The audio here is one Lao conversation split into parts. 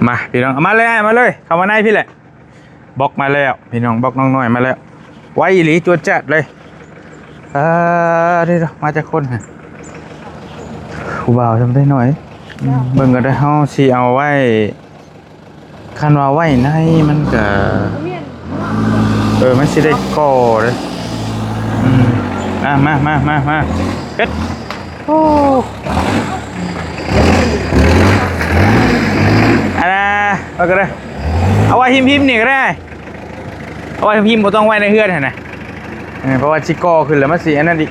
ມາພີ່ນ້ອງ ມາເລີຍ ມາເລີຍ ເຂົ້າມາໃນພີ້ແຫຼະ. ບລັອກມາແລ້ວພີ່ນ້ອງ ບລັອກນ້ອງນ້ອຍມາແລ້ວ ໄວອີ່ຫຼີ ຈວດຈາດເລີຍ. ເອີ ເດີ ມາຈັກຄົນຫັ້ນ ຜູ້ບ່າວຈຳໄດ້ໜ້ອຍ. ອືມ ເບິ່ງກໍໄດ້ ເຮົາຊິເອົາໄວ້ ຄັນວ່າໄວ້ໃນມັນກະ ເອີ ມັນຊິໄດ້ກໍ່ເດ້. ອືມ ອ່ະ ມາ ມາ ມາ ມາ ເຮັດ ໂອ້ ອັນນ່າ ວ່າກໍໄດ້ ເອົາໄວ້ຫິມໆນີ້ກໍໄດ້ ເອົາໄວ້ຫິມໆ ບໍ່ຕ້ອງໄວ້ໃນເຮືອນຫັ້ນນະ. ເອີ ເພາະວ່າຊິກໍ່ຂຶ້ນແລ້ວມັນຊິອັນນັ້ນອີກ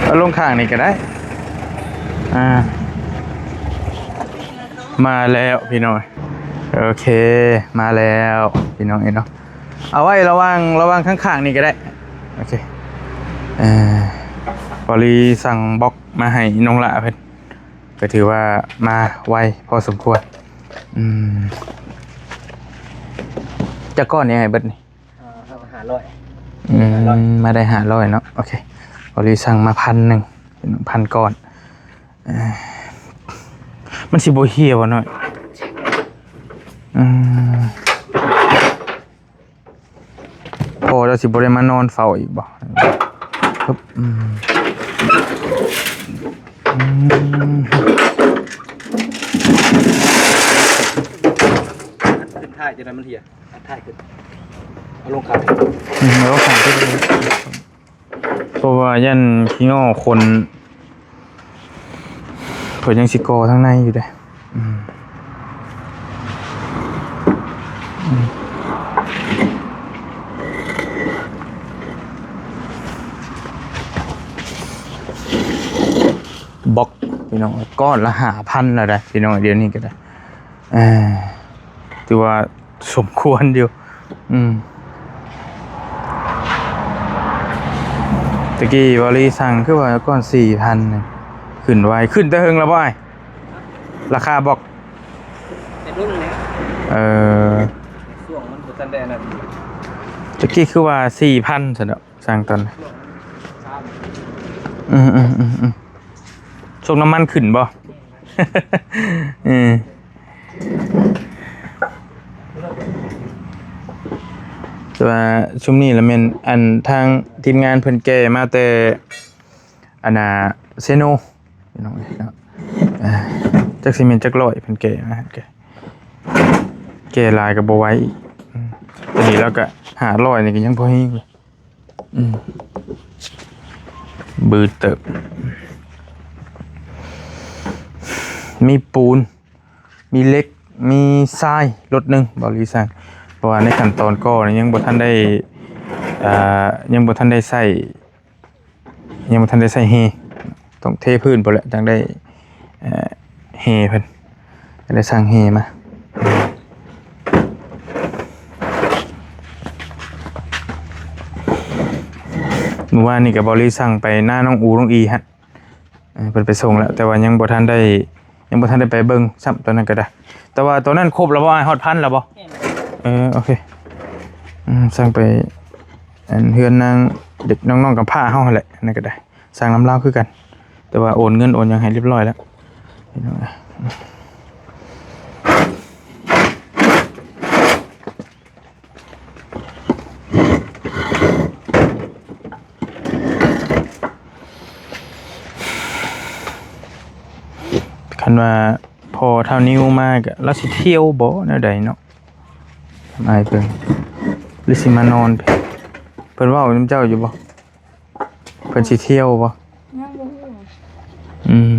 ເອົາລົງຂ້າງນີ້ກໍໄດ້. ອ່າ ມາແລ້ວພີ່ນ້ອງ ໂອເຄ ມາແລ້ວພີ່ນ້ອງເອີຍເນາະ. ເອົາໄວ້ລະຫວ່າງ ລະຫວ່າງຂ້າງໆນີ້ກໍໄດ້ ໂອເຄ. ເອີ ພໍລີສັ່ງບລັອກມາໃຫ້ນ້ອງຫຼ້າເພິ່ນ ກໍຖືວ່າມາໄວພໍສົມຄວນ. ອືມ ຈັກກ້ອນນີ້ໃຫ້ເບິດນີ້? ອ່າ ຫ້າຮ້ອຍ ອືມ ຫ້າຮ້ອຍ ມາໄດ້ຫ້າຮ້ອຍເນາະ ໂອເຄ. ພໍລີສັ່ງມາພັນໜຶ່ງ ເປັນພັນກ້ອນ. ເອີ ມັນຊິບໍ່ເຫ່ຍບໍ່ນ້ອຍ? ອືມ ພໍ່ເຈົ້າຊິບໍ່ໄດ້ມານອນເຝົ້າອີກບໍ່? ອືມ ອືມ ຂຶ້ນທ້າຍຈະໄດ້ມັນເຫ່ຍ. ອັດທ້າຍຂຶ້ນ ເອົາລົງຂາ ອືມ ເອົາລົງຂາ ເພາະວ່າຢ້ານຂີ້ງໍ້ຄົນ ເພິ່ນຍັງຊິກໍ່ທາງໃນຢູ່ເດ້. ອືມ ອືມ ບລັອກ ພີ່ນ້ອງ ກ້ອນລະຫ້າພັນແລ້ວໄດ໋ ພີ່ນ້ອງ ດຽວນີ້ກໍໄດ້. ເອີ ຖືວ່າສົມຄວນຢູ່. ອືມ ຕະກີ້ວາລີສັ່ງຄືວ່າກ່ອນສີ່ພັນ ຂຶ້ນໄວ ຂຶ້ນແຕ່ເຫິງແລ້ວບໍ່ອ້າຍ? ລາຄາບລັອກ ແຕ່ດົນແລ້ວ ເອີ ຊ່ວງມັນບໍ່ທັນໄດ້ອັນນັ້ນ ຕະກີ້ຄືວ່າສີ່ພັນຊັ້ນດອກ ສັ່ງຕອນ ອືມໆ ຊ່ວງນ້ຳມັນຂຶ້ນບໍ່? ເອີ ແຕ່ວ່າຊຸມນີ້ລະແມ່ນ ອັນ ທາງທີມງານເພິ່ນແກ່ມາແຕ່ ອັນນ່າ ເຊໂນ ພີ່ນ້ອງເອີຍເນາະ. ເອີ ຈັກຊິແມ່ນຈັກຮ້ອຍ ເພິ່ນແກ່ມາ ແກ່ ແກ່ຫຼາຍກໍບໍ່ໄຫວອີກ. ອືມ ຕົວນີ້ລາວກໍຫ້າຮ້ອຍ ນີ້ກໍຍັງພໍແຮງເລີຍ. ອືມ ບືດເຕີບ ມີປູນ ມີເຫຼັກ ມີຊາຍລົດໜຶ່ງ ເບົາລີສັ່ງ ເພາະວ່າໃນຂັ້ນຕອນກໍ່ນີ້ຍັງບໍ່ທັນໄດ້ ເອີ ຍັງບໍ່ທັນໄດ້ໃຊ້ ຍັງບໍ່ທັນໄດ້ໃຊ້ແຮ່ ຕ້ອງເທພື້ນພຸ້ນແຫຼະ ຈັ່ງໄດ້ ເອີ ແຮ່ເພິ່ນ ຈັ່ງໄດ້ສັ່ງແຮ່ມາ. ມື້ວານນີ້ກໍເບົາລີສັ່ງໄປນານ້ອງອູ ນ້ອງອີຫັ້ນ ເອີ ເພິ່ນໄປສົ່ງແລ້ວ ແຕ່ວ່າຍັງບໍ່ທັນໄດ້ ຍັງບໍ່ທັນໄດ້ໄປເບິ່ງຊ້ຳ ຕອນນັ້ນກໍໄດ້. ແຕ່ວ່າຕອນນັ້ນຄົບແລ້ວບໍ່ອ້າຍ? ຮອດພັນແລ້ວບໍ່? ແມ່ນ ເອີ ໂອເຄ. ອືມ ສັ່ງໄປ ອັນ ເຮືອນນາງ ເດັກນ້ອງໆ ກຳພ້າເຮົາຫັ້ນແຫຼະ ນັ້ນກໍໄດ້ ສັ່ງນຳລາວຄືກັນ ແຕ່ວ່າໂອນເງິນໂອນຫຍັງໃຫ້ຮຽບຮ້ອຍແລ້ວ. ຄັນວ່າພໍ່ທ້າວນິວມາກະ ລາວຊິທ່ຽວບໍ່ແນວໃດເນາະ? ອ້າຍເພິ່ນ ຫຼືຊິມານອນ? ເພິ່ນເວົ້ານຳເຈົ້າຢູ່ບໍ່? ເພິ່ນຊິທ່ຽວບໍ່? ຍັງບໍ່ຮູ້. ອືມ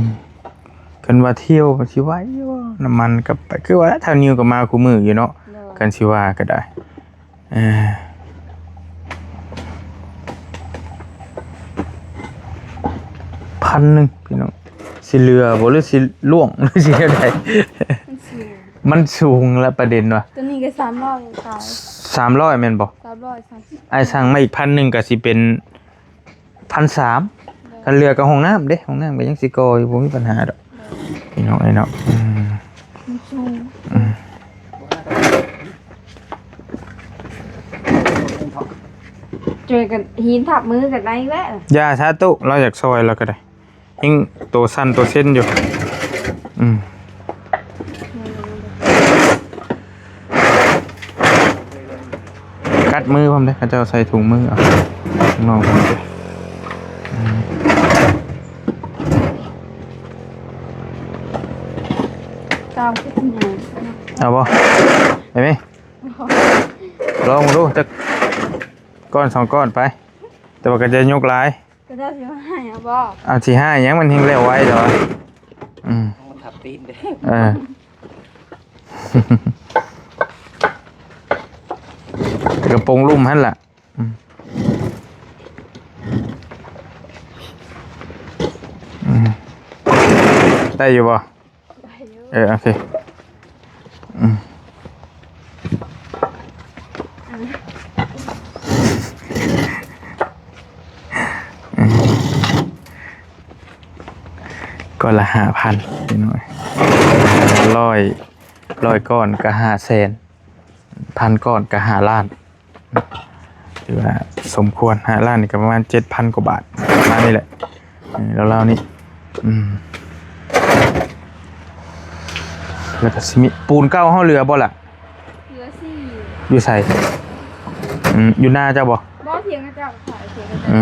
ຄັນວ່າທ່ຽວມັນຊິໄວຢູ່ ນ້ຳມັນກັບໄປ ຄືວ່າແຫຼະ ທ້າວນິວກໍມາຄູ່ມື້ຢູ່ເນາະ. ໂດຍ ຄັນຊິວ່າກໍໄດ້ ເອີ ພັນໜຶ່ງພີ່ນ້ອງ ຊິເຫຼືອບໍ່ ຫຼືຊິລ່ວງ ຫຼືຊິແນວໃດ? ມັນສູງ ມັນສູງລະປະເດັນວ່າ ຕົວນີ້ກໍສາມຮ້ອຍປາຍ ສາມຮ້ອຍແມ່ນບໍ່? ສາມຮ້ອຍສາມສິບ ອ້າຍສັ່ງມາອີກພັນໜຶ່ງກໍຊິເປັນ ພັນສາມ. ໂດຍ ຄັນເຫຼືອກໍຫ້ອງນ້ຳເດ້ ຫ້ອງນ້ຳກໍຍັງຊິກໍ່ຢູ່ ບໍ່ມີບັນຫາດອກ. ໂດຍ ພີ່ນ້ອງເອີຍເນາະ. ອືມ ມັນສູງ ອືມ ຊ່ວຍກັນ ຫີນທັບມືກັນໄດ້ແລ້ວ. ຢ່າສາທຸ ລາວຢາກຊ່ອຍລາວກໍໄດ້. ຍັງໂຕສັ່ນໂຕເຊັນຢູ່. ອືມ ກັດມືພ້ອມເດ້ ເຂົາເຈົ້າໃສ່ຖົງມື. ເອົາ ນ້ອງເພິ່ນເດ້. ອືມ ກາວຄືຊິໃຫຍ່ ເອົາບໍ່? ໄປໄໝ? ລອງເບິ່ງດູ ຈັກກ້ອນສອງກ້ອນໄປ. ແຕ່ວ່າກໍຈະຍົກຫຼາຍ. ກໍເຈົ້າຊິໃຫ້ເອົາບໍ່? ເອົາ ຊິໃຫ້ຫຍັງ ມັນແຮ່ງແລ້ວໄວແລ້ວ. ອືມ ມັນທັບຕີນເດ້. ເອີ ກະໂປງລຸ່ມຫັ້ນລະ. ອືມ ອືມ ໄດ້ຢູ່ບໍ່? ໄດ້ຢູ່. ເອີ ໂອເຄ. ອືມ ອືມ ກ້ອນລະຫ້າພັນ ພີ່ນ້ອງ. ຮ້ອຍ ຮ້ອຍກ້ອນກໍຫ້າແສນ ພັນກ້ອນກໍຫ້າລ້ານ. ຖືວ່າສົມຄວນ. ຫ້າລ້ານນີ້ກໍປະມານເຈັດພັນກວ່າບາດ ປະມານນີ້ແຫຼະ. ເອີ ລາວໆນີ້. ອືມ ແລ້ວກໍຊິມີປູນເກົ່າເຮົາເຫຼືອບໍ່ລະ? ເຫຼືອສີ່. ຢູ່ໃສ? ອືມ ຢູ່ນາເຈົ້າບໍ່? ບໍ່ ຖຽງເຂົາເຈົ້າຂາຍ ຖຽງເຂົາເຈົ້າ. ອື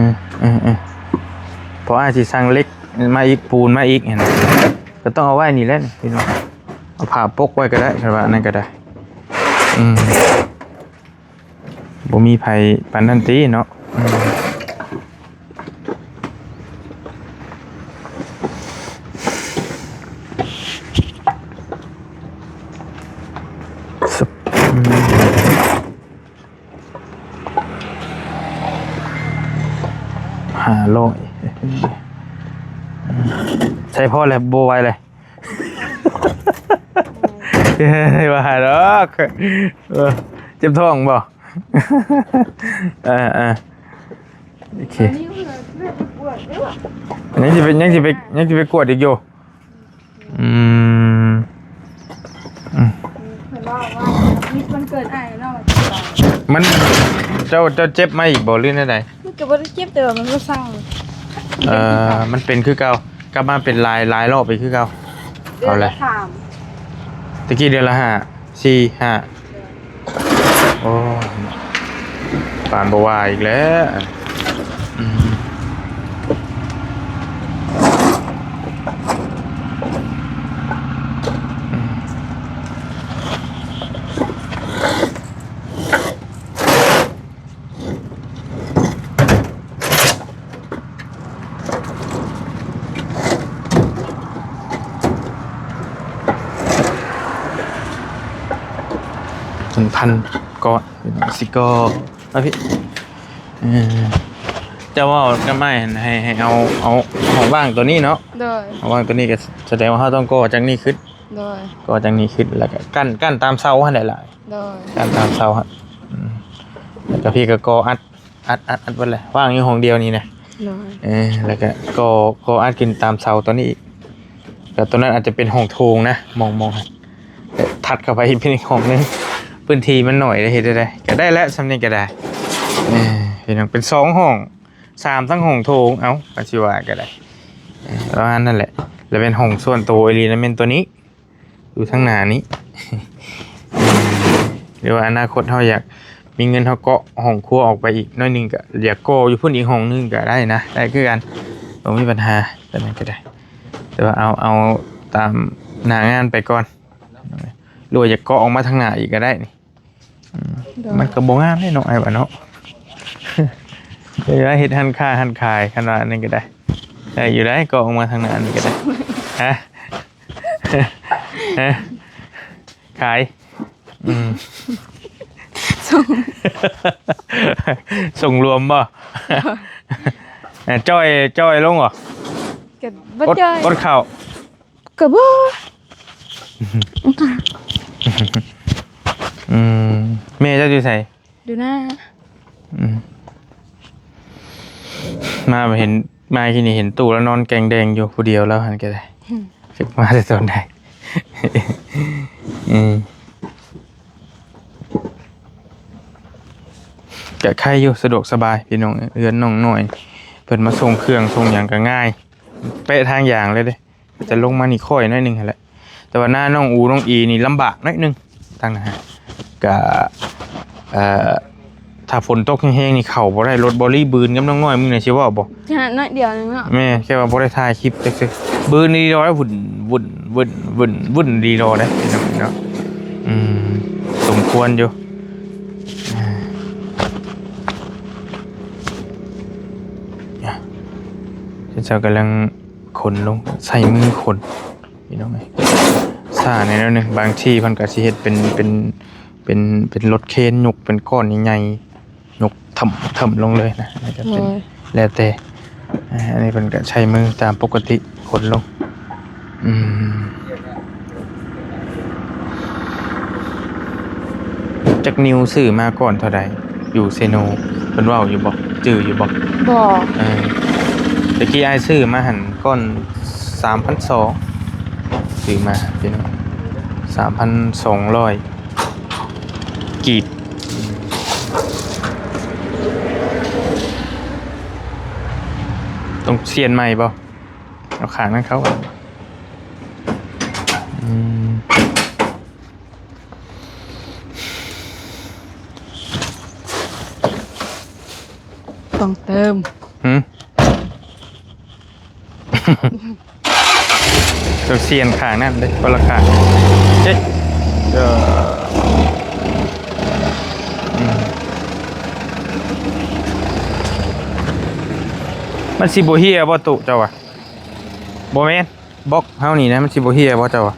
ມ ເອີໆ ເພາະອ້າຍຊິສັ່ງເຫຼັກມາອີກ ປູນມາອີກຫັ້ນນະ ກໍຕ້ອງເອົາໄວ້ນີ້ແຫຼະ ພີ່ນ້ອງ. ເອົາຜ້າປົກໄວ້ກໍໄດ້ ຄັນວ່າອັນນັ້ນກໍໄດ້. ອືມ ບໍ່ມີໃຜປານນັ້ນຕິເນາະ. ອືມ ອືມ ຫ້າຮ້ອຍ ໃຊ້ພໍແລ້ວ ບໍ່ໄຫວແລ້ວ. ເອີ ວ່າດອກ. ເອີ ເຈັບທ້ອງບໍ່? ເອີໆ ໂອເຄ. ຍັງຊິໄປ ຍັງຊິໄປ ຍັງຊິໄປກວດອີກຢູ່. ອືມ ອືມ ເພິ່ນເວົ້າວ່າ ມີຄົນເກີດອ້າຍເນາະ. ມັນ ເຈົ້າ ເຈົ້າເຈັບມາອີກບໍ່ ຫຼືແນວໃດ? ມັນກໍບໍ່ໄດ້ເຈັບ ແຕ່ວ່າມັນບໍ່ເຊົາ. ເອີ ມັນເປັນຄືເກົ່າ ກັບມາເປັນຫຼາຍ ຫຼາຍລອບອີກຄືເກົ່າ. ເດືອນລະສາມ. ຕະກີ້ເດືອນລະຫ້າ ສີ່ ຫ້າ. ໂອ້ ປານບໍ່ວ່າອີກແລ້ວ. ອືມ ອືມ ເປັນພັນກ້ອນ ເປັນສິກ້ອນ. ມາພີ້ ເອີ ເຈົ້າເວົ້າກັບອ້າຍໃຫ້ ໃຫ້ເອົາ ເອົາຫ້ອງວ່າງໂຕນີ້ເນາະ. ໂດຍ. ຫ້ອງວ່າງໂຕນີ້ກໍສະແດງວ່າເຮົາຕ້ອງກໍ່ຈາກນີ້ຂຶ້ນ. ໂດຍ. ກໍ່ຈາກນີ້ຂຶ້ນ ແລ້ວກໍກັ້ນ ກັ້ນຕາມເສົາຫັ້ນແຫຼະ. ໂດຍ. ກັ້ນຕາມເສົາຫັ້ນ. ອືມ ແລ້ວກໍພີ້ກໍກໍ່ອັດ ອັດ ອັດ ອັດເບິດເລີຍ ວ່າງຢູ່ຫ້ອງດຽວນີ້ນະ. ໂດຍ. ເອີ ແລ້ວກໍກໍ່ ກໍ່ອັດຂຶ້ນຕາມເສົາຕົວນີ້ອີກ. ແລ້ວຕົວນັ້ນອາດຈະເປັນຫ້ອງໂຖງນະ ມອງ ມອງ ແລະ ຖັດເຂົ້າໄປອີກເປັນອີກຫ້ອງໜຶ່ງ. ພື້ນທີ່ມັນໜ້ອຍເດ້ ເຮັດໄດ້ ກໍໄດ້ແຫຼະ ສ່ຳນີ້ກໍໄດ້. ເອີ ເປັນຫຍັງ ເປັນສອງຫ້ອງ ສາມ ທັງຫ້ອງໂຖງ. ເອົ້າ ກໍຊິວ່າກໍໄດ້. ເອີ ປະມານນັ້ນແຫຼະ. ແລ້ວແມ່ນຫ້ອງສ່ວນໂຕອີ່ຫຼີນະ ແມ່ນຕົວນີ້. ຢູ່ທາງໜ້ານີ້ ຫຼືວ່າອະນາຄົດເຮົາຢາກມີເງິນ ເຮົາເກາະຫ້ອງຄົວອອກໄປອີກໜ້ອຍໜຶ່ງ ກໍຢາກກໍ່ຢູ່ພຸ້ນອີກຫ້ອງໜຶ່ງກໍໄດ້ນະ ໄດ້ຄືກັນ ບໍ່ມີບັນຫາ ແບບນັ້ນກໍໄດ້. ແຕ່ວ່າເອົາ ເອົາຕາມໜ້າງານໄປກ່ອນ ຫຼືວ່າຢາກເກາະອອກມາທາງໜ້າອີກກໍໄດ້ນີ້. ອືມ ໂດຍ. ມັນກໍບໍ່ງາມເດ້ເນາະ ອ້າຍວ່າເນາະ ເຮັດຮ້ານຄ້າຮ້ານຂາຍ ຄັນວ່າອັນນັ້ນກໍໄດ້ ໄດ້ຢູ່ໄດ໋ ເກາະອອກມາທາງໜ້ານີ້ກໍໄດ້. ຮະ? ຮະ? ຂາຍ. ອືມ ສົ່ງ ສົ່ງລວມບໍ່? ເອີ ຈ່ອຍ ຈ່ອຍລົງບໍ່? ກໍບໍ່ຈ່ອຍ ອົດເຂົ້າ ກໍບໍ່. ອືມ ແມ່ເຈົ້າຢູ່ໃສ? ຢູ່ນາ. ອືມ ມາເຫັນ ມາທີ່ນີ້ເຫັນຕູ້ລາວນອນແກງແດງຢູ່ຜູ້ດຽວລາວຫັ້ນກໍໄດ້. ອືມ ຈັກມາແຕ່ຕອນໃດ. ອືມ ກະໄຄຢູ່ ສະດວກສະບາຍພີ່ນ້ອງ. ເຮືອນນ້ອງນ້ອຍ ເພິ່ນມາສົ່ງເຄື່ອງສົ່ງຫຍັງກະງ່າຍ. ແປະທາງຢາງເລີຍເດ້ ຈະລົງມານີ້ຄ່ອຍໜ້ອຍໜຶ່ງຫັ້ນແຫຼະ. ແຕ່ວ່າໜ້ານ້ອງອູນ້ອງອີນີ້ລຳບາກໜ້ອຍໜຶ່ງ ທາງນັ້ນ ກະ ເອີ ຖ້າຝົນຕົກແຮງໆນີ້ເຂົ້າບໍ່ໄດ້ ລົດບໍລີບືນກັບນ້ອງນ້ອຍ ມື້ນີ້ຊິເວົ້າບໍ່ ຂະໜາດໜ້ອຍດຽວໜຶ່ງເນາະ. ແມ່ນ ແຄ່ວ່າບໍ່ໄດ້ຖ່າຍຄລິບຈັກຊື່ ບືນນີ້ລອຍວຸ້ນ ວຸ້ນ ວຸ້ນ ວຸ້ນ ວຸ້ນ ລີລໍໄດ້ພີ່ນ້ອງເນາະ. ອືມ ສົມຄວນຢູ່ ເຈົ້າກຳລັງຂົນລົງ ໃຊ້ມືຂົນ ພີ່ນ້ອງເອີຍ ຊ້າແນວໜຶ່ງ. ບາງທີ່ເພິ່ນກໍຊິເຮັດເປັນ ເປັນ ເປັນ ເປັນລົດເຄນຍົກເປັນກ້ອນໃຫຍ່ໆ ຍົກຖຶ້ມໆລົງເລີຍນະ ອັນນີ້ກໍເປັນ ໂດຍ ແລ້ວແຕ່ ອາ ອັນນີ້ເພິ່ນກໍໃຊ້ມືຕາມປົກກະຕິຂົນລົງ. ອືມ ຈັກນິ້ວຊື້ມາກ່ອນເທົ່າໃດ ຢູ່ເຊໂນ ເພິ່ນເວົ້າຢູ່ບໍ່ ຈື່ຢູ່ບໍ່? ບໍ່ ເອີ ແຕ່ກີ້ອ້າຍຊື້ມາຫັ້ນ ກ້ອນສາມພັນສອງ ຊື້ມາພີ່ນ້ອງ ສາມພັນສອງຮ້ອຍກີບ. ຕ້ອງປ່ຽນໃໝ່ບໍ່? ເອົາຂ້າງນັ້ນເຂົ້າ ອືມ ຕ້ອງເຕີມ ຫື? ຕ້ອງປ່ຽນຂ້າງນັ້ນເດ້ ຄົນລະຂ້າງ ເອີ ອືມ ມັນຊິບໍ່ເຫ່ຍບໍ່ຕຸ ເຈົ້າວ່າ? ບໍ່ແມ່ນ ບລັອກເຮົານີ້ນະ ມັນຊິບໍ່ເຫ່ຍບໍ່ເຈົ້າວ່າ?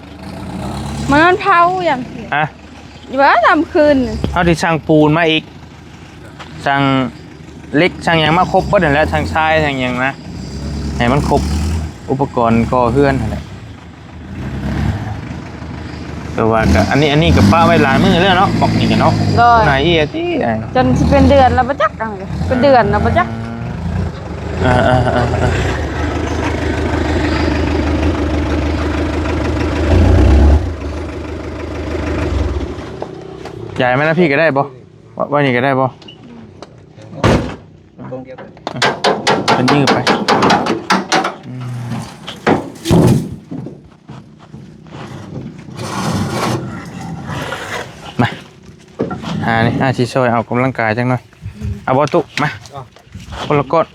ມັນເຜົາຢ່າງ ຮະ? ວ່າຕາມຄືນ ເຮົາຊິສັ່ງປູນມາອີກ ສັ່ງເຫຼັກ ສັ່ງຫຍັງມາຄົບເບິດຫັ້ນແຫຼະ ສັ່ງຊາຍ ສັ່ງຫຍັງນະ ໃຫ້ມັນຄົບອຸປະກອນກໍ່ເຮືອນຫັ້ນແຫຼະ. ແຕ່ວ່າກໍ ອັນນີ້ ອັນນີ້ກໍປະໄວ້ຫຼາຍມື້ແລ້ວເນາະ ບລັອກນີ້ກໍເນາະ ໂດຍ ໜ້າເອີຍຕິ ຈົນຊິເປັນເດືອນແລ້ວບໍ່ຈັກ ເປັນເດືອນແລ້ວບໍ່ຈັກ. ເອີ ເອີ ເອີ ເອີ ຢາຍມານຳພີ່ກໍໄດ້ບໍ່? ວາງ ວາງນີ້ກໍໄດ້ບໍ່? ເປັນຍືດໄປ ອືມ ມາ ຫານີ້ ອ້າຍຊິຊ່ອຍອອກກຳລັງກາຍຈັກໜ່ອຍ ເອົາບໍ່ຕຸ ມາ ຄົນລະກ້ອນ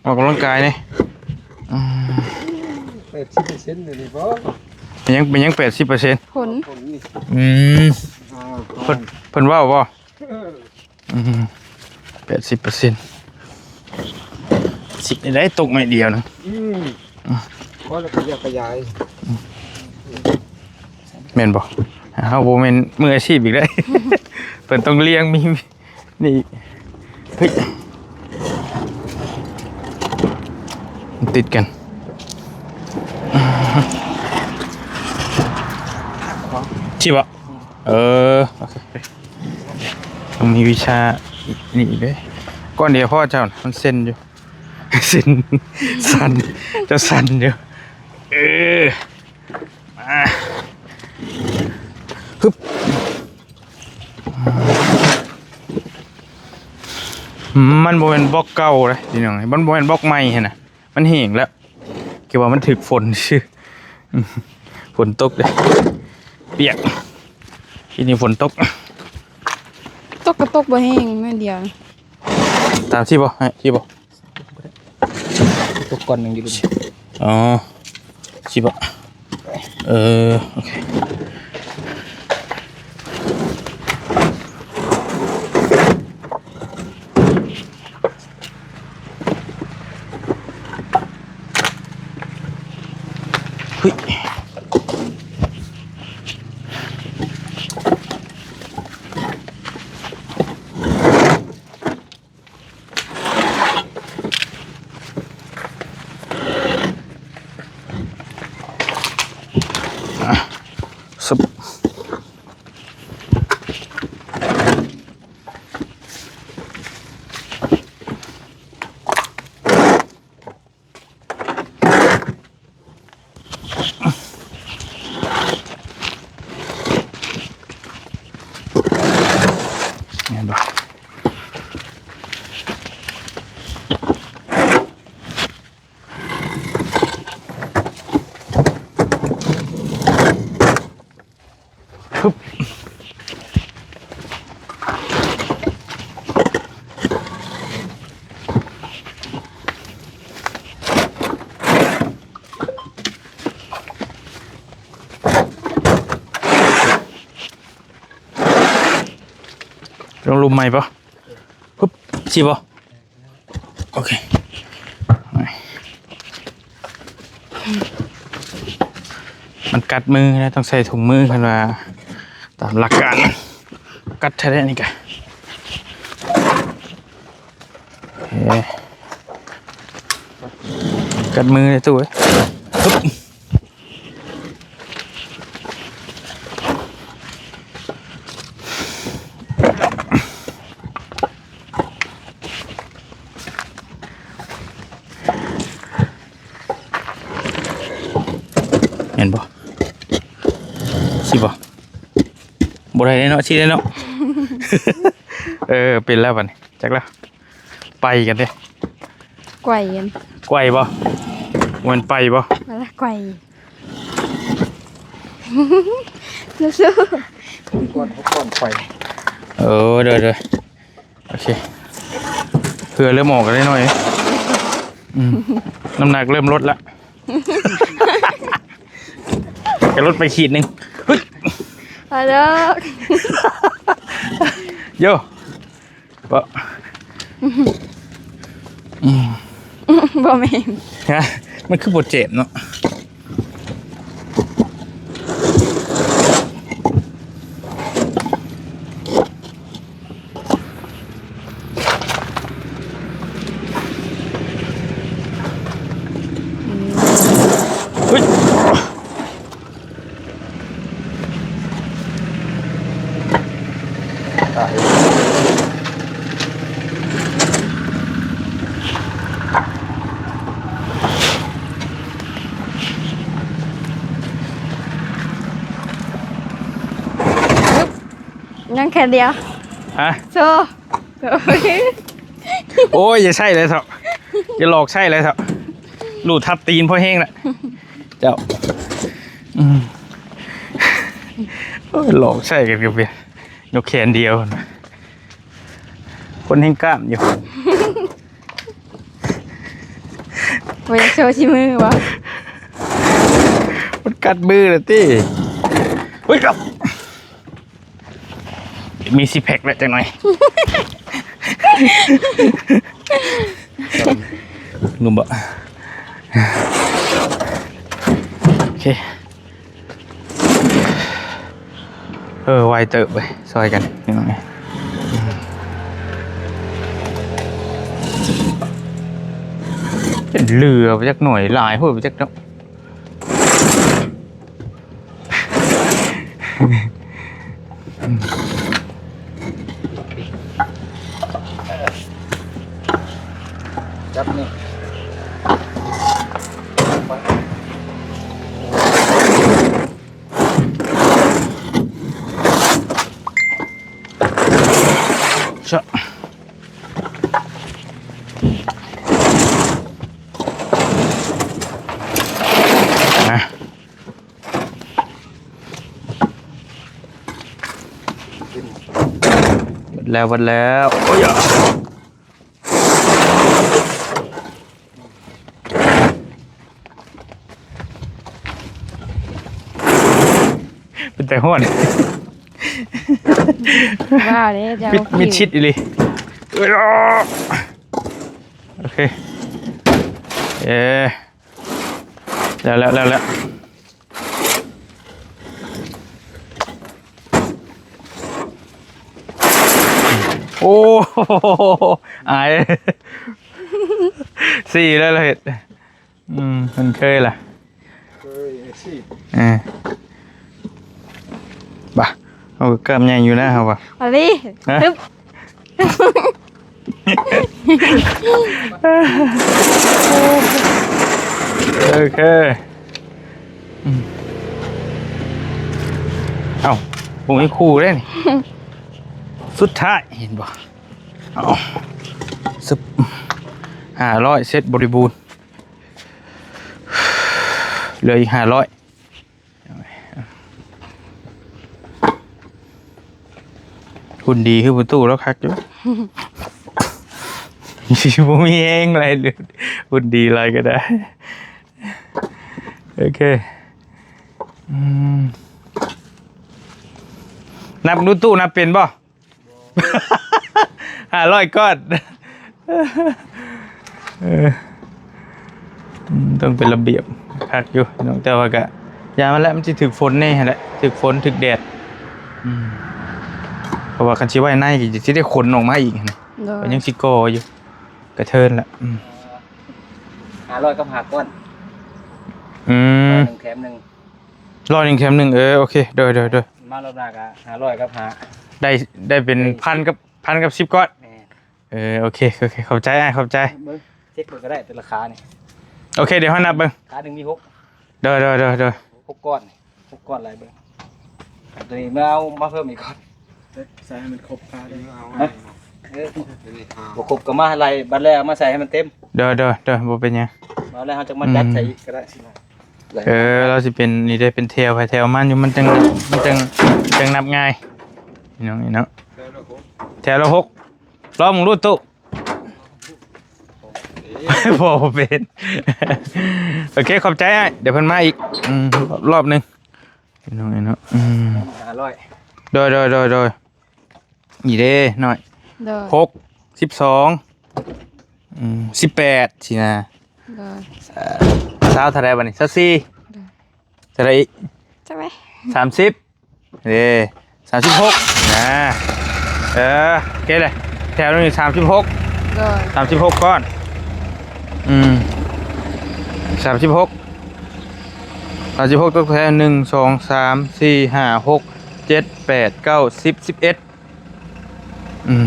ອອກກຳລັງກາຍນີ້ ອືມ ແປດສິບເປີເຊັນນີ້ບໍ່? ເປັນຫຍັງ ເປັນຫຍັງແປດສິບເປີເຊັນ? ຝົນ ຝົນນີ້ ອືມ ອ່າ ເພິ່ນ ເພິ່ນເວົ້າບໍ່? ເອີ ອືມ ແປດສິບເປີເຊັນ ສິບໄດ້ຕົກໄມ້ດຽວນະ ອືມ ພໍແລ້ວກໍຢາກຂະຫຍາຍ ແມ່ນບໍ່? ເຮົາບໍ່ແມ່ນມືອາຊີບອີກເດ້ ເພິ່ນຕ້ອງລ້ຽງ ມີ ນີ້ ເຮີ້ຍ ມັນຕິດກັນ ຊິບໍ່? ເອີ ໂອເຄ ຕ້ອງມີວິຊານີ້ເດ້ ກ້ອນດຽວພໍເຈົ້າ ມັນເຊັນຢູ່ ເຊັນ ສັ່ນ ເຈົ້າສັ່ນຢູ່ ເອີ ມາ ຮຶບ ມັນບໍ່ແມ່ນບລັອກເກົ່າເດ້ພີ່ນ້ອງ ມັນບໍ່ແມ່ນບລັອກໃໝ່ຫັ້ນນະ ມັນແຫ້ງແລ້ວ ຄືວ່າມັນຖືກຝົນຊື່ ຝົນຕົກເດ້ ປຽກ ທີ່ນີ້ຝົນຕົກ ຕົກກໍຕົກບໍ່ແຮງ ໜ້ອຍດຽວ ຕາມທີ່ບໍ່ ໃຫ້ທີ່ບໍ່ ຕົກກ່ອນໜຶ່ງຢູ່ ອໍ ທີ່ບໍ່ ເອີ ໂອເຄ ຫຶຍ ອ່ະ ຊຶບ. ແມ່ນບໍ່? ລົງລຸ່ມໃໝ່ບໍ່? ປຶບ ຊິບໍ່? ໂອເຄ ມັນກັດມືນະ ຕ້ອງໃສ່ຖົງມື ເພິ່ນວ່າຕາມຫຼັກການ ກັດແທ້ໆ ນີ້ກະ ເອີ ກັດມືເດ້ຕູ້ເອີຍ ປຶບ. ແມ່ນບໍ່? ຊິບໍ່? ບໍ່ໄດ້ເນາະ ຊິໄດ້ເນາະ ເອີ ເປັນແລ້ວບັດນີ້ ຈັກແລ້ວ ໄປກັນເດ້ ໄກວກັນ ໄກວບໍ່? ແມ່ນໄປບໍ່? ມາລະ ໄກວ ສູ້ໆ ກ່ອນ ກ່ອນໄປ ເອີ ໂດຍໆ ໂອເຄ ເຫື່ອເລີ່ມອອກແລ້ວໜ້ອຍ ອືມ ນ້ຳໜັກເລີ່ມລົດລະ ກະລົດໄປຂີດໜຶ່ງ ເຮີ້ຍ ມາເດີ ໂຢ ບໍ່ ອືມ ບໍ່ແມ່ນ ຮະ ມັນຄືບໍ່ເຈັບເນາະ ເຮີ້ຍ ຍັງແຂນດຽວ ຮະ ໂຊ ໂອ້ຍ ຢ່າໃຊ້ເລີຍເຖາະ ຢ່າຫຼອກໃຊ້ເລີຍເຖາະ ລູດທັບຕີນພໍແຮງລະ ເຈົ້າ ອືມ ໂອ້ຍ ຫຼອກໃຊ້ກັນກໍເປັນ ຍົກແຂນດຽວ ຄົນແຮງກ້າມຢູ່ ບໍ່ຢາກໂຊຊິມືບໍ່? ມັນກັດມືລະຕິ ເຮີ້ຍ ມີຊິກແພັກແລ້ວຈັກໜ່ອຍ ງຸ້ມບໍ່? ໂອເຄ ເອີ ໄວເຕີບເວີຍ ຊ່ອຍກັນ ເຫຼືອໄປຈັກໜ່ອຍ ຫຼາຍໂພດໄປຈັກເນາະ. ຈັບນີ້ ຊະ ມາ ເບິດແລ້ວ ເບິດແລ້ວ ໂອ້ຍ ເປັນຕາຮ້ອນ ວ່າເດ້ ເຈົ້າ ມິດ ມິດຊິດອີ່ຫຼີ ໂອເຄ ເອີ ແລ້ວ ແລ້ວ ແລ້ວ ແລ້ວ ໂອ້ ອາຍ ສີ່ແລ້ວ ເຮັດ ອືມ ມັນເຄີຍລະ ເຄີຍ ເອີ ສີ່ ເອີ ບາ ເຮົາກໍກ້າມໃຫຍ່ຢູ່ນະ ເຮົາວ່າ ມາເລີຍ ຮະ? ໂອເຄ ອືມ ເອົ້າ ບໍ່ມີຄູ່ເດ້ນີ້ ສຸດທ້າຍ ເຫັນບໍ່? ເອົາ ຊຶບ ຫ້າຮ້ອຍ ເສັດບໍລິບູນ ເຫຼືອອີກຫ້າຮ້ອຍ. ຫຸ່ນດີຄືປະຕູລາວຄັກຢູ່ ບໍ່ມີແຮງຫຼາຍ ຫຸ່ນດີຫຼາຍກໍໄດ້ ໂອເຄ ອືມ ນັບດູຕູ້ ຕູ້ນັບເປັນບໍ່? ຫ້າຮ້ອຍກ້ອນ. ເອີ ອືມ ຕ້ອງເປັນລະບຽບຄັກຢູ່ເນາະ ແຕ່ວ່າກະຢ່າມັນແຫຼະ ມັນຊິຖືກຝົນແດ່ຫັ້ນແຫຼະ ຖືກຝົນຖືກແດດ. ອືມ ເພາະວ່າຄັນຊິໄວ້ໃນກໍຊິໄດ້ຂົນອອກມາອີກຫັ້ນນະ. ໂດຍ ກໍຍັງຊິກໍ່ຢູ່ ກະເທີນລະ. ອືມ ຫ້າຮ້ອຍກັບຫ້າກ້ອນ. ອືມ ຮ້ອຍໜຶ່ງແຖມໜຶ່ງ. ຮ້ອຍໜຶ່ງແຖມໜຶ່ງ. ເອີ ໂອເຄ ໂດຍ ໂດຍ ໂດຍ. ມາລອບໜ້າກະຫ້າຮ້ອຍກັບຫ້າ ໄດ້ ໄດ້ເປັນ ເອີ ພັນກັບ ພັນກັບສິບກ້ອນ. ແມ່ນ. ເອີ ໂອເຄ ໂອເຄ ຂອບໃຈອ້າຍ ຂອບໃຈ. ເບິ່ງ ເຊັກເບິ່ງກໍໄດ້ ແຕ່ລະຂານີ້. ໂອເຄ ດຽວເຮົານັບເບິ່ງ ຂາໜຶ່ງມີຫົກ. ໂດຍ ໂດຍ ໂດຍ ໂດຍ. ຫົກກ້ອນ ຫົກກ້ອນ ໄລ່ເບິ່ງ. ຕົວນີ້ມາເອົາມາເພີ່ມອີກກ້ອນ. ໃສ່ໃຫ້ມັນຄົບຂາເດີ. ຮະ? ເອີ ບໍ່ຄົບກໍມາໄລ່ບັດແລ້ວມາໃສ່ໃຫ້ມັນເຕັມ. ໂດຍ ໂດຍ ໂດຍ ບໍ່ເປັນຫຍັງ. ມາແລ້ວເຮົາຈະມາຈັດໃສ່ອີກກໍໄດ້. ອືມ ເອີ ລາວຊິເປັນນີ້ເດ້ ເປັນແຖວໃຜແຖວມັນຢູ່ ມັນຈັ່ງ ມັນຈັ່ງ ມັນຈັ່ງນັບງ່າຍ ພີ່ນ້ອງເອີຍເນາະ. ແຖວລະຫົກ ລອງເບິ່ງດູຕູ້. ບໍ່ເປັນ. ໂອເຄ ຂອບໃຈອ້າຍ ດຽວເພິ່ນມາອີກ ອືມ ລອບໜຶ່ງ ພີ່ນ້ອງເອີຍເນາະ. ອືມ ຫ້າຮ້ອຍ. ໂດຍ ໂດຍ ໂດຍ ໂດຍ. ນີ້ເດ້ນ້ອຍ. ໂດຍ. ຫົກ ສິບສອງ ອືມ ສິບແປດ ຊີ້ນະ. ໂດຍ. ເອີ ຊາວເທົ່າໃດບັດນີ້? ຊາວສີ່. ໂດຍ. ເທົ່າໃດອີກ? ຈັກແມ່ນ ສາມສິບ. ເດ້ ສາມສິບຫົກນະ. ເອີ ໂອເຄເລີຍ ແຖວໜຶ່ງສາມສິບຫົກ. ໂດຍ. ສາມສິບຫົກກ້ອນ. ອືມ ສາມສິບຫົກ ສາມສິບຫົກຕົກແຖວ ໜຶ່ງ ສອງ ສາມ ສີ່ ຫ້າ ຫົກ ເຈັດ ແປດ ເກົ້າ ສິບ ສິບເອັດ. ອືມ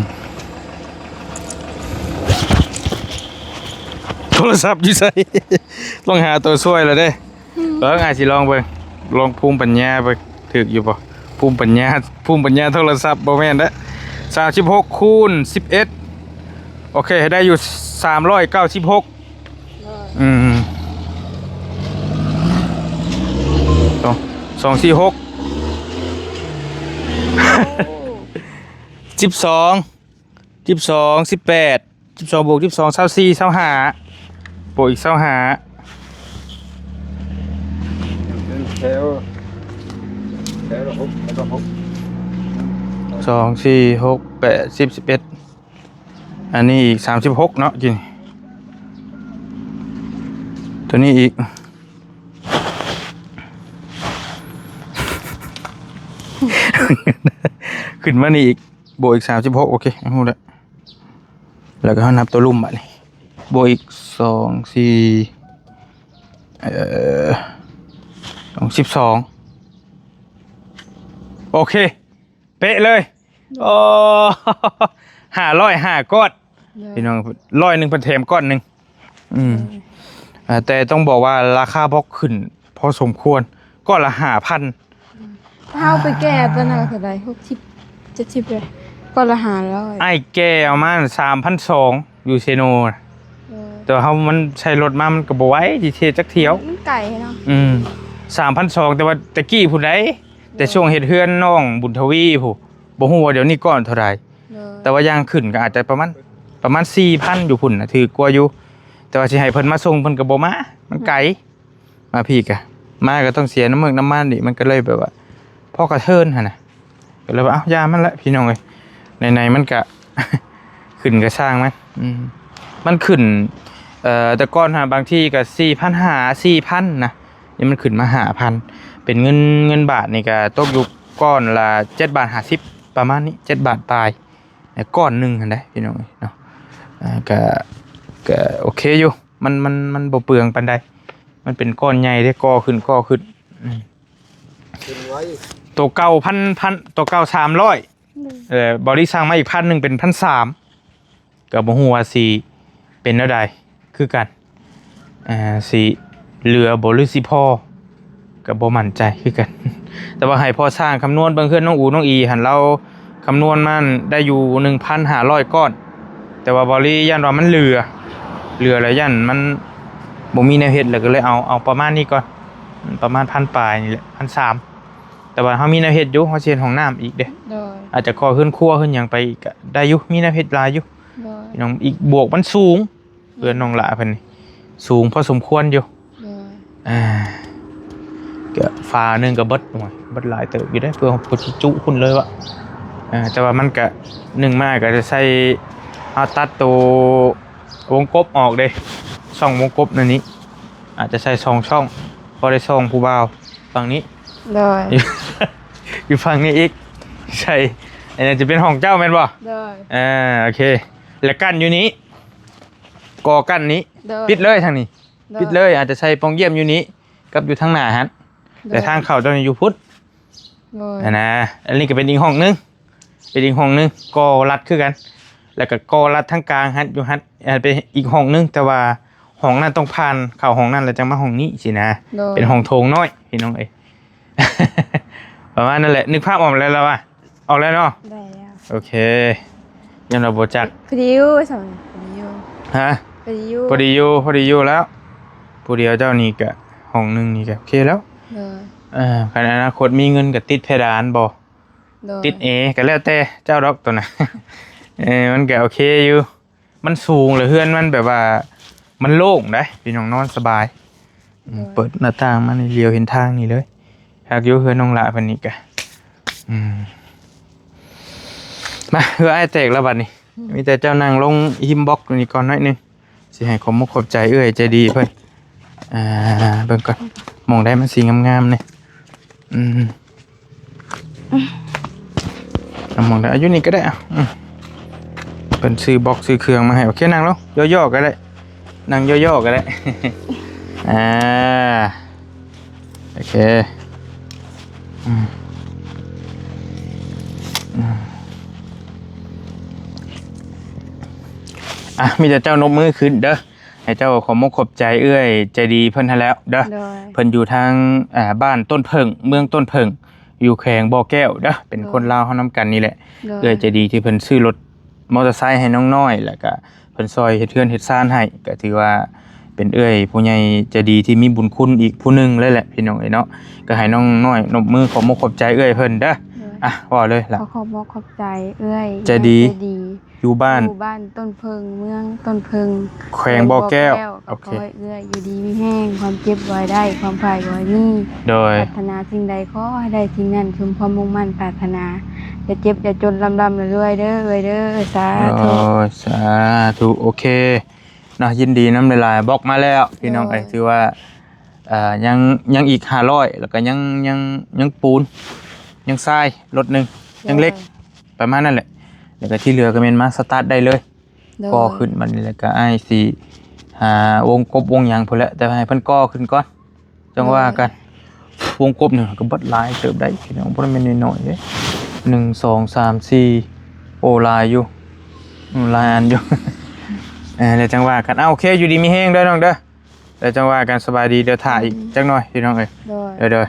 ໂທລະສັບຢູ່ໃສ? ຕ້ອງຫາຕົວຊ່ວຍແລ້ວເດ້. ອືມ ເບິ່ງ ອ້າຍຊິລອງເບິ່ງ ລອງພູມປັນຍາເບິ່ງ ຖືກຢູ່ບໍ່? ພູມປັນຍາ ພູມປັນຍາໂທລະສັບ ບໍ່ແມ່ນເດ້. ສາມສິບຫົກ ຄູນ ສິບເອັດ. ໂອເຄ ໄດ້ຢູ່ ສາມຮ້ອຍເກົ້າສິບຫົກ. ໂດຍ. ອືມ ສອງ ສອງ ສີ່ ຫົກ ໂອ້ ສິບສອງ ສິບສອງ ສິບແປດ ສິບສອງ ບວກ ສິບສອງ ຊາວສີ່ ຊາວຫ້າ ບວກອີກ ຊາວຫ້າ ແຖວ ແຖວລະຫົກ ແຖວລະຫົກ ສອງ ສີ່ ຫົກ ແປດ ສິບ ສິບເອັດ. ອັນນີ້ອີກ ສາມສິບຫົກ ເນາະ ກິນ ຕົວນີ້ອີກ ຂຶ້ນມານີ້ອີກ ບວກອີກ ສາມສິບຫົກ. ໂອເຄ ຮູ້ແລ້ວ. ແລ້ວກໍເຮົານັບຕົວລຸ່ມບາດນີ້ ບວກອີກ ສອງ ສີ່ ເອີ ສອງ ສິບສອງ. ໂອເຄ ເປະເລີຍ. ໂອ້ ຫ້າຮ້ອຍຫ້າກ້ອນ. ໂດຍ. ພີ່ນ້ອງ ຮ້ອຍໜຶ່ງເພິ່ນແຖມກ້ອນໜຶ່ງ. ອືມ ໂດຍ. ເອີ ແຕ່ຕ້ອງບອກວ່າລາຄາບລັອກຂຶ້ນພໍສົມຄວນ ກ້ອນລະຫ້າພັນ. ອືມ ເຮົາໄປແກ່ຕອນນັ້ນເທົ່າໃດ? ຫົກສິບ ເຈັດສິບເລີຍ ກ້ອນລະຫ້າຮ້ອຍ. ອ້າຍແກ່ເອົາມາສາມພັນສອງ ຢູ່ເຊໂນ. ໂດຍ. ແຕ່ວ່າເຮົາ ມັນໃຊ້ລົດມາ ມັນກໍບໍ່ໄຫວທີ່ເຮັດຈັກຖ້ຽວ ມັນໄກເນາະ. ອືມ ສາມພັນສອງ ແຕ່ວ່າແຕ່ກີ້ພຸ້ນໃດ ແຕ່ ໂດຍ ຊ່ວງເຮັດເຮືອນນ້ອງບຸນທະວີພຸ້ນ ບໍ່ຮູ້ວ່າດຽວນີ້ກ້ອນເທົ່າໃດ. ໂດຍ. ແຕ່ວ່າຢ່າງຂຶ້ນກໍອາດຈະປະມານ ປະມານສີ່ພັນຢູ່ພຸ້ນນະ ຖືກກວ່າຢູ່. ແຕ່ວ່າຊິໃຫ້ເພິ່ນມາສົ່ງ ເພິ່ນກໍບໍ່ມາ ມັນໄກ. ອືມ ມາພີ້ກະ ມາກໍຕ້ອງເສຍນ້ຳເມືກນ້ຳມັນອີກ ມັນກໍເລີຍແບບວ່າພໍກະເທີນຫັ້ນນະ. ກໍເລີຍວ່າ ເອົ້າ ຢ່າມັນແຫຼະ ພີ່ນ້ອງເອີຍ ໃນໆມັນກະ ຂຶ້ນກະຊ່າງມັນ. ອືມ ມັນຂຶ້ນ ເອີ ແຕ່ກ່ອນຫາບາງທີກໍສີ່ພັນຫ້າ ສີ່ພັນນະ. ນີ້ມັນຂຶ້ນມາຫ້າພັນ ເປັນເງິນ ເງິນບາດນີ້ກໍຕົກຢູ່ກ້ອນລະເຈັດບາດຫ້າສິບ ປະມານນີ້ ເຈັດບາດປາຍ ກ້ອນໜຶ່ງຫັ້ນເດ້ ພີ່ນ້ອງເອີຍເນາະ. ເອີ ກະ ກະໂອເຄຢູ່ ມັນ ມັນ ມັນບໍ່ເປືອງປານໃດ ມັນເປັນກ້ອນໃຫຍ່ເດ້ ກໍ່ຂຶ້ນ ກໍ່ຂຶ້ນ. ອືມ ຂຶ້ນໄວ ໂຕເກົ່າພັນ ພັນ ໂຕເກົ່າສາມຮ້ອຍ. ອືມ ເອີ ບໍລິສັດສັ່ງມາອີກພັນໜຶ່ງ ເປັນພັນສາມ. ກໍບໍ່ຮູ້ວ່າຊິເປັນແນວໃດຄືກັນ ເອີ ຊິເຫຼືອບໍ່ ຫຼືຊິພໍ ກໍບໍ່ໝັ້ນໃຈຄືກັນ. ແຕ່ວ່າໃຫ້ພໍ່ຊ່າງຄຳນວນເບິ່ງ ເຮືອນນ້ອງອູນ້ອງອີຫັ້ນ ລາວຄຳນວນມາໄດ້ຢູ່ໜຶ່ງພັນຫ້າຮ້ອຍກ້ອນ. ແຕ່ວ່າເບົາລີຢ້ານວ່າມັນເຫຼືອ ເຫຼືອແລ້ວຢ້ານມັນບໍ່ມີແນວເຮັດ ແລ້ວກໍເລີຍເອົາ ເອົາປະມານນີ້ກ່ອນ ປະມານພັນປາຍນີ້ແຫຼະ ພັນສາມ. ແຕ່ວ່າເຮົາມີແນວເຮັດຢູ່ ເຮົາຊິເຮັດຫ້ອງນ້ຳອີກເດ້. ໂດຍ. ອາດຈະກໍ່ເຮືອນຄົວເຮືອນຫຍັງໄປອີກກໍໄດ້ຢູ່ ມີແນວເຮັດຫຼາຍຢູ່. ໂດຍ. ນ້ອງອີກ ບວກມັນສູງ ເຮືອນນ້ອງຫຼ້າເພິ່ນນີ້ ສູງພໍສົມຄວນຢູ່. ໂດຍ. ອ່າ ກໍຝາໜຶ່ງກໍເບິດ ໂອ້ຍ ເບິດຫຼາຍເຕີບຢູ່ເດ້ ເພື່ອ ເພື່ອຊິຈຸພຸ້ນເລີຍວະ. ອ່າ ແຕ່ວ່າມັນກະ ໜຶ່ງມາກະຈະໃສ່ ເຮົາຕັດໂຕວົງກົບອອກເດ້ ຊ່ອງວົງກົບນັ້ນນີ້ ອາດຈະໃສ່ສອງຊ່ອງ ພໍໄດ້ຊ່ອງຜູ້ບ່າວຝັ່ງນີ້ ໂດຍ ຢູ່ ຢູ່ຝັ່ງນີ້ອີກ ໃສ່ ອັນນັ້ນຈະເປັນຫ້ອງເຈົ້າແມ່ນບໍ່? ໂດຍ ອ່າ ໂອເຄ ແລະ ກັ້ນຢູ່ນີ້ ກໍກັ້ນນີ້ ໂດຍ ປິດເລີຍທາງນີ້ ໂດຍ ປິດເລີຍ ອາດຈະໃສ່ປ່ອງຢ້ຽມຢູ່ນີ້ ກັບຢູ່ທາງໜ້າຫັ້ນ ໂດຍ ແຕ່ທາງເຂົ້າເຈົ້ານີ້ຢູ່ພຸ້ນ ໂດຍ ຫັ້ນນະ ອັນນີ້ກໍເປັນອີກຫ້ອງໜຶ່ງ ເປັນອີກຫ້ອງໜຶ່ງ ກໍລັດຄືກັນ ແລ້ວກໍກໍລັດທາງກາງຫັ້ນ ຢູ່ຫັ້ນ ເປັນອີກຫ້ອງໜຶ່ງ ແຕ່ວ່າຫ້ອງນັ້ນຕ້ອງຜ່ານເຂົ້າຫ້ອງນັ້ນ ແລ້ວຈັ່ງມາຫ້ອງນີ້ຊີ້ນະ ໂດຍ ເປັນຫ້ອງໂຖງນ້ອຍ ພີ່ນ້ອງເອີຍ ປະມານນັ້ນແຫຼະ ນຶກພາບອອກແລ້ວລະວ່າ ອອກແລ້ວເນາະ ໄດ້ແລ້ວ ໂອເຄ ຢ້ານວ່າບໍ່ຈັກ ພໍດີຢູ່ ສຳ ພໍດີຢູ່ ຮະ ພໍດີຢູ່ ພໍດີຢູ່ ພໍດີຢູ່ແລ້ວ ຜູ້ດຽວເຈົ້ານີ້ກະຫ້ອງໜຶ່ງນີ້ກະໂອເຄແລ້ວ ໂດຍ ເອີ ຄັນອະນາຄົດມີເງິນກະຕິດເພດານບໍ່? ໂດຍ ຕິດແອກະແລ້ວແຕ່ເຈົ້າດອກໂຕນັ້ນ ເອີ ມັນກະໂອເຄຢູ່ ມັນສູງ ແລ້ວເຮືອນມັນແບບວ່າ ມັນໂລ່ງໄດ໋ ພີ່ນ້ອງນອນສະບາຍ ອືມ ໂດຍ ເປີດໜ້າຕ່າງມານີ້ ຫຼຽວເຫັນທາງນີ້ເລີຍ ຄັກຢູ່ເຮືອນນ້ອງຫຼ້າເພິ່ນນີ້ກະ ອືມ ມາ ເຮືອອ້າຍແຕກແລ້ວບັດນີ້ ອືມ ມີແຕ່ເຈົ້ານັ່ງລົງຫິມບລັອກນີ້ກ່ອນໜ້ອຍໜຶ່ງ ຊິໃຫ້ຂອບມຸກຂອບໃຈເອື້ອຍໃຈດີເພິ່ນ ອ່າ ເບິ່ງກ່ອນ ໝ່ອງໃດມັນຊິງາມໆແດ່ ອືມ ເອົາໝ່ອງໃດ ເອົາຢູ່ນີ້ກໍໄດ້ ເອົາ ອືມ ເພິ່ນຊື້ບລັອກຊື້ເຄື່ອງມາໃຫ້ ໂອເຄ ນັ່ງລົງ ຍໍ້ໆກໍໄດ້ ນັ່ງຍໍ້ໆກໍໄດ້ ອ່າ ໂອເຄ ອືມ ອືມ ອ່ະ ມີແຕ່ເຈົ້ານົບມືຂຶ້ນເດີ ໃຫ້ເຈົ້າຂອບມຸກຂອບໃຈເອື້ອຍໃຈດີເພິ່ນຫັ້ນແຫຼະເດີ ໂດຍ ເພິ່ນຢູ່ທາງ ອ່າ ບ້ານຕົ້ນເຜິ້ງ ເມືອງຕົ້ນເຜິ້ງ ຢູ່ແຂວງບໍ່ແກ້ວເດີ ເປັນ ໂດຍ ຄົນລາວເຮົານຳກັນນີ້ແຫຼະ ໂດຍ ເອື້ອຍໃຈດີທີ່ເພິ່ນຊື້ລົດ ມໍເຕີໄຊໃຫ້ນ້ອງນ້ອຍ ແລ້ວກະເພິ່ນຊ່ອຍເຮັດເຮືອນເຮັດຊານໃຫ້ ກະຖືວ່າເປັນເອື້ອຍຜູ້ໃຫຍ່ໃຈດີທີ່ມີບຸນຄຸນອີກຜູ້ໜຶ່ງເລີຍແຫຼະພີ່ນ້ອງເອີຍເນາະ ກະໃຫ້ນ້ອງນ້ອຍນົບມືຂອບມຸກຂອບໃຈເອື້ອຍເພິ່ນເດີ ໂດຍ ອ່ະ ເວົ້າເລີຍລະ ຂໍຂອບມຸກຂອບໃຈເອື້ອຍໃຈດີ ໃຈດີ ຢູ່ບ້ານ ຢູ່ບ້ານຕົ້ນເຜິ້ງ ເມືອງຕົ້ນເຜິ້ງ ແຂວງບໍ່ແກ້ວ ແຂວງບໍ່ແກ້ວ ໂອເຄ ຂໍໃຫ້ເອື້ອຍຢູ່ດີມີແຮງ ຄວາມເຈັບບໍ່ໃຫ້ໄດ້ ຄວາມໄພບໍ່ໃຫ້ມີ ໂດຍ ປາດຖະໜາສິ່ງໃດຂໍໃຫ້ໄດ້ສິ່ງນັ້ນ ສົມຄວາມມຸ່ງໝັ້ນປາດຖະໜາ ຢ່າເຈັບຢ່າຈົນ ລ່ຳໆລວຍໆເດີເອື້ອຍເດີ ສາທຸ ໂອ້ຍ ສາທຸ ໂອເຄເນາະ ຍິນດີນຳຫຼາຍໆ ບລັອກມາແລ້ວພີ່ນ້ອງເອີຍ ໂດຍ ຖືວ່າ ເອີ ຍັງ ຍັງອີກຫ້າຮ້ອຍ ແລ້ວກໍຍັງ ຍັງ ຍັງປູນ ຍັງຊາຍລົດໜຶ່ງ ໂດຍ ຍັງເຫຼັກ ປະມານນັ້ນແຫຼະ ແລ້ວກໍທີ່ເຫຼືອກໍແມ່ນມາສະຕາດໄດ້ເລີຍ ໂດຍ ກໍຂຶ້ນບັດນີ້ ແລ້ວກໍອ້າຍຊິຫາວົງກົບວົງຫຍັງພຸ້ນແຫຼະ ແຕ່ວ່າໃຫ້ເພິ່ນກໍ່ຂຶ້ນກ່ອນ ຈັ່ງວ່າກັນ ໂດຍ ວົງກົບນີ້ກໍເບິດຫຼາຍເຕີບໄດ໋ ພີ່ນ້ອງ ບໍ່ໄດ້ແມ່ນນ້ອຍໆເດ້ ໜຶ່ງ ສອງ ສາມ ສີ່ ໂອ້ ຫຼາຍຢູ່ ອືມ ຫຼາຍອັນຢູ່ ເອີ ແລ້ວຈັ່ງວ່າກັນ ເອົາ ໂອເຄ ຢູ່ດີມີແຮງເດີນ້ອງເດີ ແລ້ວຈັ່ງວ່າກັນ ສະບາຍດີ ດຽວຖ້າອີກ ອືມ ຈັກໜ່ອຍ ພີ່ນ້ອງເອີຍ ໂດຍ ໂດຍ